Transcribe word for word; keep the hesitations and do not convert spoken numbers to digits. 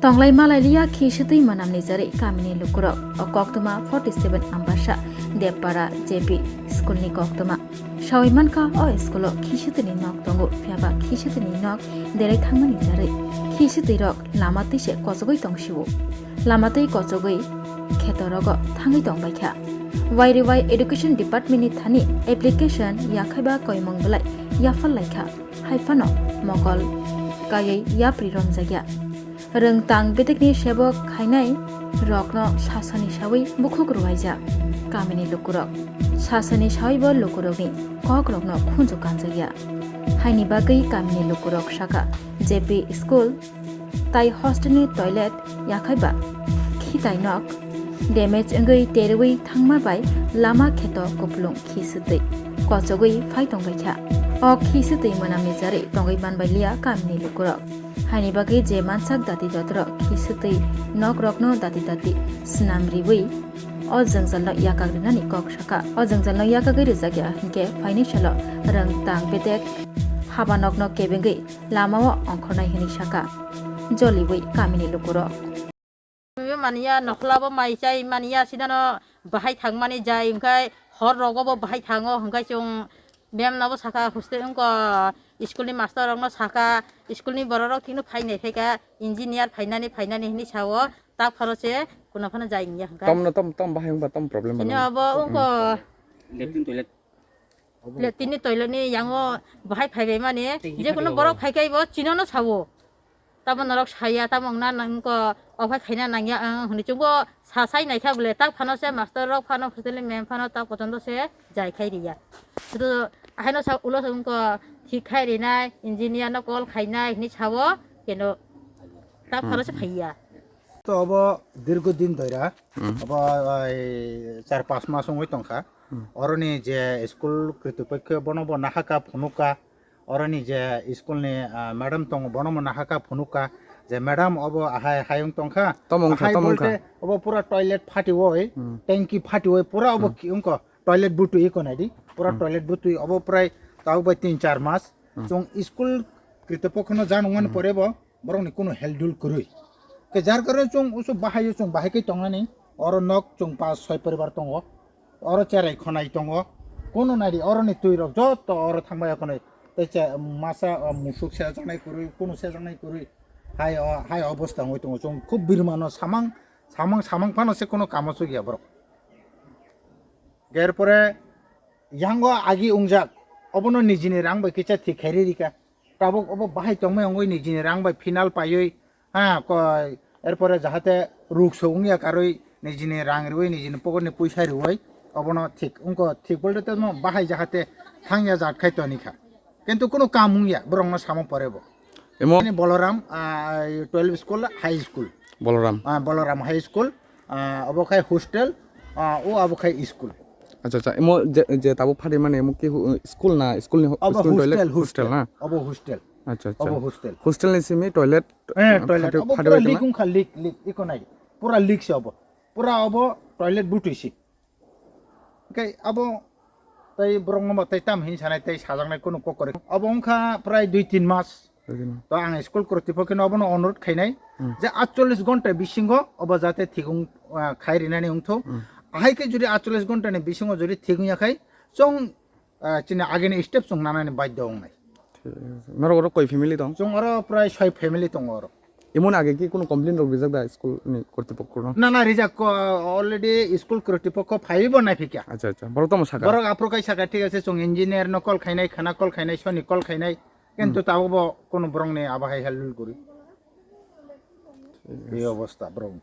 Tonglai malai liya khisitwi mwnamni jarwi kamini lukurok. O koktwma forty seven Ambasa Debpara J P school ni koktwma. Sawi mankha o school o khisitwini nok tongo, phiyaba khisitwini nok derek thangmani jarwi khisitwi rok lama twi se kochogwi tong sio. Lama twi kochogwi kheto rogo thangwi tong baikha. Wairi wai education department ni thani application yakhaiba koimung belai yaphal laikha. Hai phano mokol kaiwi yapri romjakya. Rwngtang bedekni sebok khainai rokno sasani sawi bukhuk rwlaijak kamini lukurok. Sasani sawibo lukurokni kok rokno khunju kanjakya. Haini bagwi kamini lukurok saka J P school tai hostel ni toilet yakhaiba khitai nok damage wngwi terwi thangma bai lama kheto kupulung khisitwi kochogwi phai tongbaikha. O khisitwi mwnamni jarwi tongwi manbai liya kamini lukurok. Haini bagwi je mansak dati dotrok khisitwi nok rokno dati dati swnam riwi o jwngjalno yakak rinani kok saka. O jwngjalno yakagwi rijakya hinkhe phaini salo rwngtang bedek haba nokno kebengwi lamao ongkhornai hwnwi saka joliwi kamini lukurok. Mani ya nokhla bo mai chai mani ya sinano bahai thangmani jai hwnkhe hor rogo bo bahai thango hwnkhe chwng ma'am no bo saka hostel wngko school ni master rok no saka school ni borok rok thik no phainai phaika engineer phainani phainani hinwi sao tak pharo se kuna phano jai wngya hwnkhe. Tom no tom tom bahai wngba tom problem. Chini mano. Abo wngko. Latrine toilet. Latrine ni toilet ni yango bahai phaibai mani, je kuno borok phaikai bo chino no sawo. Tamo norok saya, tamo wngna nangko, ophai khaina nangya ang hwnwi chwngbo sa sai naikha bole, tak phano se master rok phano, hostel ni ma'am phano tak pochon do se jai khai riya. Sudu ahaino sa ulo sa wngko thik khai rinai, engineer no call khainai hwnwi sawo, keno tak phano se phaiya. To obo dirgo din doira, hmm, obo, ai, char pas mas wngwi tongkha. Hmm. Oroni je school kritipokhe bono bo nahaka phunuka, oroni je school ni, ah, madam tongo bono bo nahaka phunuka, je madam obo ahai hayung tongkha. Tamo wngkha, ahai tamo wngkha. Bolte obo pura toilet phatiwi, hmm, tanki phatiwi pura obo, hmm, ki wngkha toilet butwi iko naidi, pura, hmm, toilet butwi obo prai tabuk bai tin char mas. Hmm. Chwng school kritipokhono janwngmani, hmm, pore bo borokni kunu heldul kwrwi. Khe jar karone chwng usu bahai o chwng bahai khe tongnani, oro nok chwng pas soi poribar tongo, oro cherai khonai tongo, kunu naidi oroni twi rok joto oro thangbai khonai, tei che masa, o, musuk sejaknai kwrwi, kunu sejaknai kwrwi, hai o, hai obosta wngwi tongo. Chwng khub birmano samang, samang, samang phano se kunu kamo chukya borok. Erpore yango agi wngjak, obono nijini rang bai kisa thik khairi rika. Tabuk obo bahai tongmai wngwi nijini rang bai final paiwi, ha, ko, erpore jahate rukso wngya karwi nijini rang riwi nijini pocket ni puisa riwi obono thik wngko, thik bolte tamo bahai jahate thangya jat khai tonikha. Kintu kunu kam wngya borokno samo pore bo. Emo- Ani Boloram, ah, twelve school, high school. Boloram. Ah, Boloram High School, ah, obo khai hostel, ah, o abo khai school. Acha, acha. Emo je, je tabuk phari mani emo ki hu-, school na, school ni ho-, Obo school toilet? Hostel, hostel, hostel. Na? Obo hostel. Acha, acha. Obo hostel. Hostel ni simi toilet, eh, ah, toilet. Phari, obo phari pura wngkha leak na? Leak wngkha, leak, iko nai. Pura leak se obo. Pura obo toilet butwi si. Hwnkhe abo tei borokno bo tei tam hin sanai tei sajaknai kunu kok kwrwi. Abo wngkha prai dui tin mas. Dui tin mas. To ang school kritipokhe no obono onurodh khainai, hmm, je atchollish ghonta bisingo obo jate thik wng, ah, khai rinani wngthok. Hmm. Ahai khe jodi atchollish ghonta ni bisingo jodi thik wngya khai chwng, ah, chini agini step chwng nanani badhyo wngnai. Thik ase. Norok oro koi family tong? Chwng oro prai soi family tongo oro. Emon age ki kunu complain rok rijak da school ni kortipokko no? Na, na, rijak ko, already school kortipokko phaiwi bo naiphikya. Acha, acha. Borok tamo saka? Borok aphuru kai saka, thik ase, chwng engineer no call khainai, khana call khainai, soni call khainai. Kintu, hmm, tabuk bo kunu borok ni abo hai help lul kwrwi. Thik ase. Ei obostha borok.